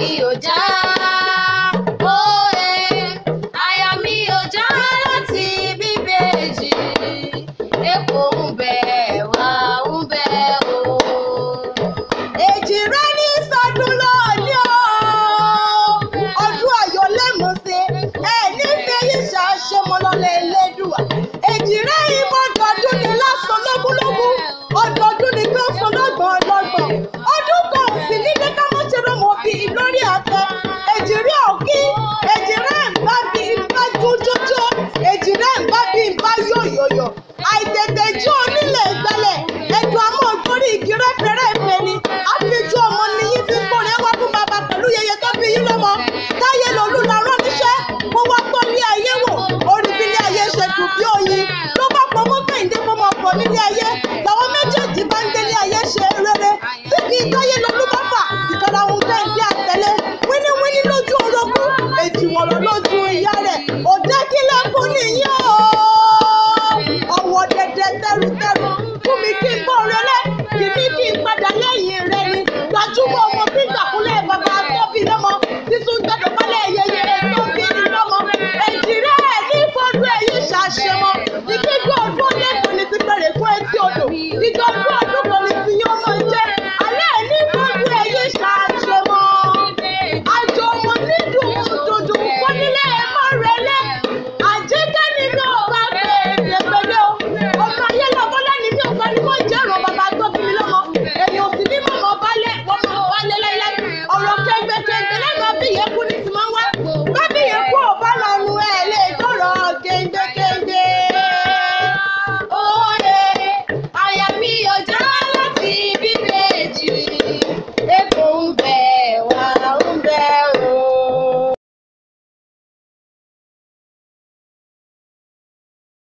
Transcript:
Mi ò já, òye, àyà mi ò já láti bíbèjì. Èkó ń bẹ, wà ń bẹ o. Èjì rẹ ní sọdún lónìí o, ọdún ayọ̀ lẹ́mọ̀ọ́sẹ̀ ẹ nífẹ̀ẹ́ yìí ṣàṣemọlọ́lẹ̀ Elédùà. Èjì rẹ ìmọ̀dọ̀dún ni lásán lógúnlógún, ọdọọdún ni kí ó fún lọ́gbọ̀n lọ́gbọ̀n. Ọdún kan ò sì nílé ká mọ́ ṣe rọmọ bí lórí àtẹ. Èjì rẹ òkí, èjì rẹ ń bá bí ń bá jójójó, èjì rẹ ń bá bí ń bá yòyòyò. Àìtètè jó onílẹ̀ ìgbẹ́lẹ̀, ẹ̀dùn àmọ́ ògbórí igi rẹ́fẹ̀rẹ́fẹ̀ ni. Àfijù ọmọ nìyí tí ń kórè wá fún bàbá pẹ̀lú yẹyẹ tó bí yín lọ́mọ. Táyé lolú la rán níṣẹ́, kó wá tó ní ayé wò, orí bí ilé ayé ṣe dùn bí oyin. Ló bá pọ̀ mọ́ Kẹ́hìndé kó máa bọ̀ nílé ayé, làwọn méjèèjì bá ń gbélé ayé ṣe rere. Síbi táyé lolú bá fà, ìkàrà òun Kẹ́hìndé àtẹ̀lé. Wíníwíní lójú orogún, èjìwọ̀rọ̀ lójú ìyá rẹ̀. Òdẹ́kílẹ́kùn nìyí o. Ọ̀wọ̀ dẹ̀dẹ̀ tẹrutẹru, fún mi kí n bọ̀ rẹlẹ́, kì mí kí n padà lẹ́yìn rẹ ni. Gbajúmọ̀